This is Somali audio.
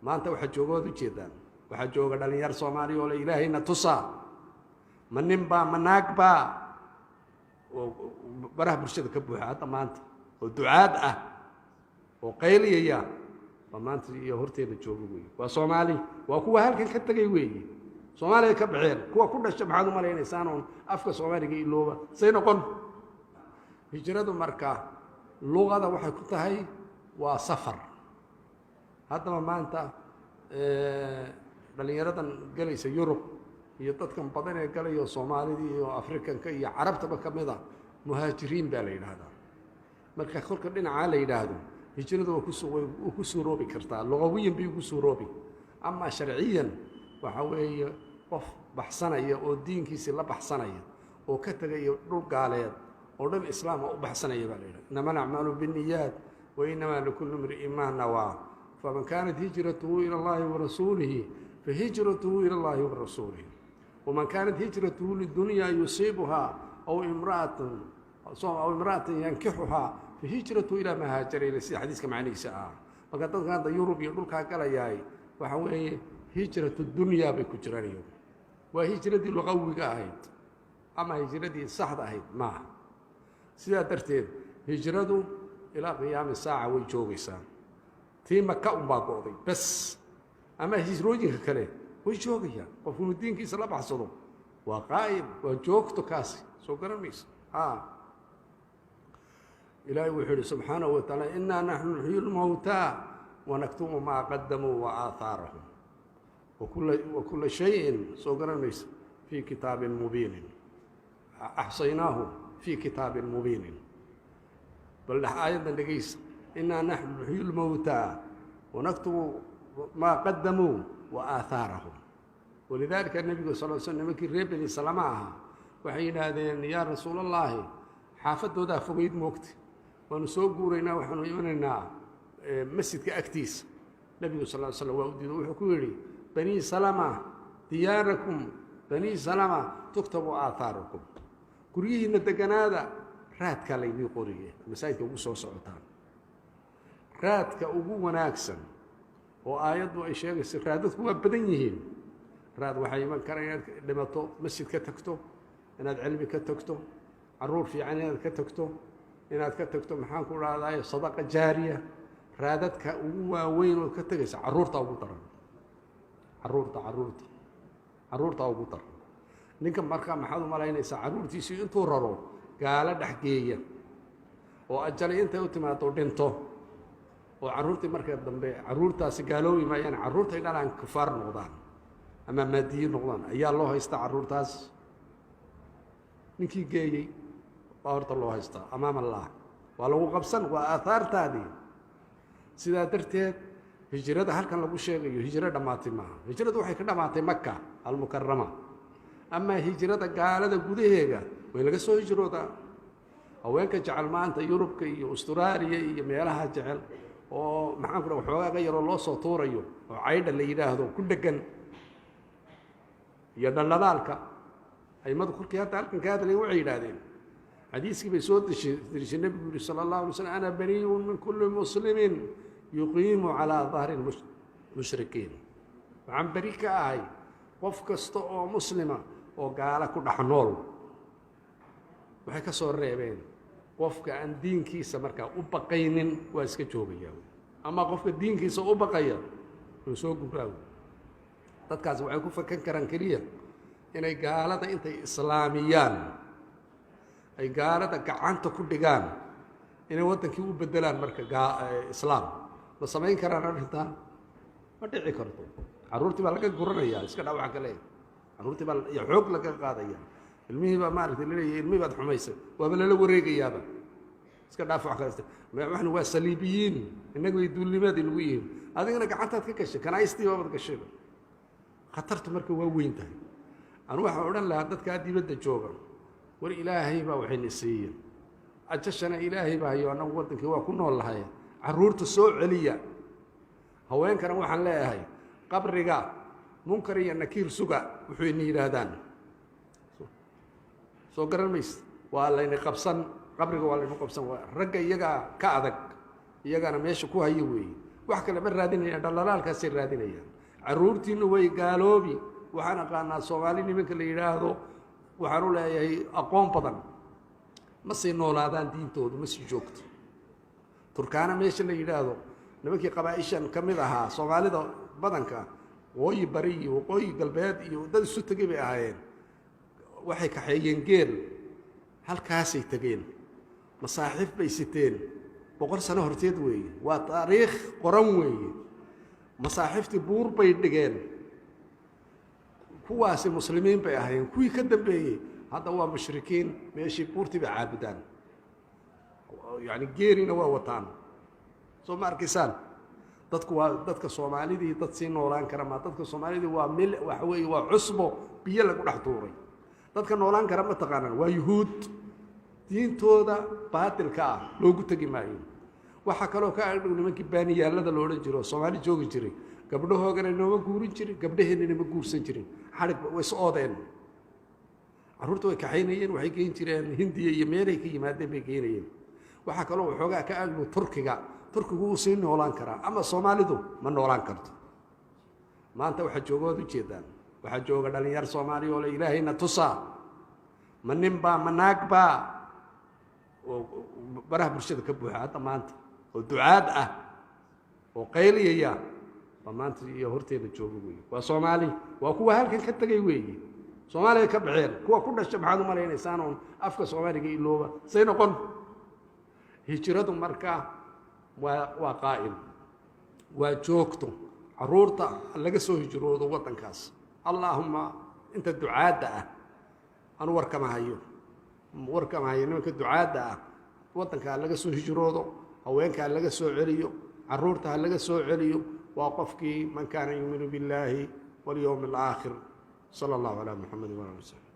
Maanta waxaa jooga, waad ujeedaan, waxaa jooga dhalinyar Soomaaliya oo le Ilaahayna tusaa. Ma nin baa, ma naag baa oo baraha bulshada ka buuxa hadda maanta oo ducaad ah oo qayliyaya baa maanta iyo horteeda jooga weeye. Waa Soomaali, waa kuwa halkan ka tegay weeye, Soomaaliya ka baxeen. Kuwa ku dhasha maxaad u malaynaysaan oon afka Soomaaliga ilooba say noqon? Hijradu marka luqada waxay ku tahay waa safar. Haddaba maanta dhalinyaradan gelaysa Yurub iyo dadkan badan ee galayo, Soomaalida iyo Afrikanka iyo Carabtaba ka mid a, muhaajiriin baa la yidhaahdaa. Marka kolka dhinacaa la yidhaahdo, hijradu waa waa ku suuroobi kartaa, luqawiyan bay ugu suuroobi. Ama sharciyan waxa weeye qof baxsanaya oo diinkiisii la baxsanaya oo ka tegaya dhul gaaleed oo dhan islaama u baxsanaya baa la yidhahda. إنما الأعمال بالنيات وإنما لكل امرئ ما نوى، فمن كانت هجرته إلى الله ورسوله فهجرته إلى الله ورسوله، ومن كانت هجرته لدنيا يصيبها أو امرأة ينكحها فهجرته إلى ما هاجر إليه. Sida xadiiska macnihiisa ah, marka dadka hadda Yurub iyo dhulkaa galayaay waxa weeye هجرة الدنيا bay ku jiraan iyagu. Waa hijradii luqawiga ahayd ama hijradii saxda ahayd maaha. Sidaa darteed hijradu ilaa qiyaami saaca way joogaysaa. Tii Maka unbaa go'day bes, ama hijrooyinka kale way joogayaan. Qofku inuu diinkiisa la baxsado waa qaa'im, waa joogto kaasi. Soo garan mayso? A Ilaahay wuxuu yihi subxaanahu wa tacaala: إنا نحن نحيي الموتى ونكتب ما قدموا وآثارهم وكل شيء, soo garan mayso, في كتاب مبين، أحصيناه في كتاب مبين. Bal dhex aayaddan dhegaysa: إنا نحن نحيي الموتى ونكتب ما قدموا وآثارهم. ولذلك nebigu sal l sl, nimankii reer Beni Salama ahaa waxay yidhaahdeen: "Yaa Rasuul Allaahi, xaafadoodaa fogeyd moogta, waanu soo guuraynaa, waxaanu imanaynaa masjidka agtiisa." Nebigu sal l slam waa u diido. Wuxuu ku yidhi: "Banii Salama, دياركم بني سلمة تكتب آثاركم." Guryihiinna deganaada, raadkaa laydii qoriye masaajidka ugu soo socotaan. Raadka ugu wanaagsan oo aayaddu ay sheegayso, raadadku waa badan yihiin. Raad waxaa iman kara inaad dhimato, masjid ka tagto, inaad cilmi ka tagto, caruur fiican inaad ka tagto, inaad ka tagto, maxaan ku dhahdaye, sadaqa jaariya. Raadadka ugu waaweyn ood ka tegaysa, carruurta ugu daran. Carruurta, carruurta, carruurta ugu daran. Ninka markaa maxaad u malaynaysaa carruurtiisii intuu raro gaalo dhex geeya oo ajali intay u timaado dhinto, oo carruurtii marka dambe carruurtaasi gaaloobi maayaan, carruurtay dhalaan kufaar noqdaan ama maadiyiin noqdaan? Ayaa loo haystaa carruurtaas? Ninkii geeyey baa horta loo haystaa أمام الله, waa lagu qabsan, waa aahaartaadii. Sidaa darteed hijrada halkan lagu sheegayo hijro dhammaatay maaha. Hijradu waxay ka dhammaatay Maka Almukarama. Amaa hijrada gaalada gudaheega way laga soo hijroodaa. Haweenka jecel maanta Yurubka iyo Austraaliya iyo meelaha jecel oo, maxaan ku dhaha, waxoogaa yaroo loo soo tuurayo oo caydha la yidhaahdo ku dheggan iyo dhaldhalaalka, aimadu kolkii hadda halkan ka hadlaya waxay yidhaahdeen, xadiiskii bay soo deshay. Nebigu yihi sala الlahu alay slam: "أنا بريء من كل مسلم يقيم على ظهر المشركين." Waxaan beri ka ahay qof kasta oo muslima oo gaala ku dhex nool. Waxay ka soo reebeen qofka aan diinkiisa markaa u baqaynin, waa iska joogaya, ama qofka diinkiisa u baqaya uu soo gubraaw. Dadkaasi waxay ku fakan karaan keliya inay gaalada intay islaamiyaan, ay gaalada gacanta ku dhigaan, inay waddankii u beddelaan. Marka islaam ma samayn karaan arrintaa? Ma dhici karto. Carruurtii baa laga guranaya, iska dhaawac kale, carruurtii baa iyo xoog laga qaadaya, ilmihii baa maaragtay laleeyahay ilmihii baad xumaysay, waaba lala wareegayaaba. Iska dhaaf wax kale, waxna waa saliibiyiin, innagu way duulnimaadii lagu yihiin, adigana gacantaad ka gashay, kanaaistii baabaad gashayba. Khatartu marka waa weyn tahay. Anu waxaan odhan lahaa dadkaa dibadda jooga: war, Ilaahay baa waxayna siiyeen, ajashana Ilaahay baa hayo, annagu waddankii waa ku nool lahay, carruurta soo celiya. Haweenkana waxaan leeyahay: qabriga Munkar iyo Nakiir suga, wuxuu ina yidhaahdaan. Soo garan maysa? Waa layna qabsan, qabriga waa laynu qabsan. Ragga iyagaa ka adag, iyagana meesha ku haya weeye. Wax kale ma raadinayaan, dhalaalaalkaasay raadinayaan. Carruurtiinnu way gaaloobi. Waxaan aqaanaa Soomaali nimanka la yidhaahdo, waxaan u leeyahay aqoon badan, ma sii noolaadaan, diintoodu ma sii joogto. Turkaana meesha la yidhaahdo, nimankii qabaa-ishan ka mid ahaa Soomaalida badanka, waqooyi bari iyo waqooyi galbeed iyo dad isu tegey bay ahaayeen. Waxay kaxeeyeen geel, halkaasay tegeen, masaaxiif bay siteen. 100 sano horteed weeye, waa taariikh qoran weeye. Masaaxiiftii buur bay dhigeen. Kuwaasi muslimiin bay ahaayeen. Kuwii ka dambeeyey hadda waa mushrikiin, meeshii buurtii bay caabudaan, yacni geerina waa wataan. Soo ma arkaysaan? Dadku waa dadka Soomaalidii, dad sii noolaan kara ma. Dadka Soomaalidii waa mil, waxa weeye waa cusbo biyo lagu dhex tuuray. Dadka noolaan kara ma taqaanaan? Waa Yuhuud. Diintooda baatilka ah loogu tegi maayo. Waxaa kaloo ka agdhow nimankii baaniyaalada lo odhan jiro oo Soomaali joogi jiray. Gabdhahoogana nooma guurin jirin, gabdhaheennina ma guursan jirin. Xadhig way is oodeen, carruurta way kaxaynayeen, waxay geyn jireen Hindiya iyo meelay ka yimaadeen bay geynayeen. Waxaa kaloo waxoogaa ka agdhow Turkiga. Turkigu wuu sii noolaan karaa, ama Soomaalidu ma noolaan karto. Maanta waxaa jooga waad ujeedaan, waxaa jooga dhalinyar Soomaaliya oo le Ilaahayna tusaa, ma nin baa ma naag baa, oo baraha bulshada ka buuxa hadda maanta, oo ducaad ah oo qayliyaya baa maanta iyo horteeda jooga weeye. Waa Soomaali, waa kuwa halkan ka tegay weeye, Soomaaliya ka baxeen. Kuwa ku dhasha maxaad u malaynaysaan oon afka Soomaaliga ilooba say noqon? Hijradu marka waa qaa'im, waa joogto. Carruurta laga soo hijroodo waddankaas. Allaahumma inta ducaadda ah, anu warkama hayo, warkama hayo. Nimanka ducaadda ah waddanka ha laga soo hijroodo, haweenka ha laga soo celiyo, carruurta ha laga soo celiyo. Waa qofkii man kaana yuuminu billaahi walyowmi alaakhir. Sala allahu calaa Muxamedin wala ali wsaxbi.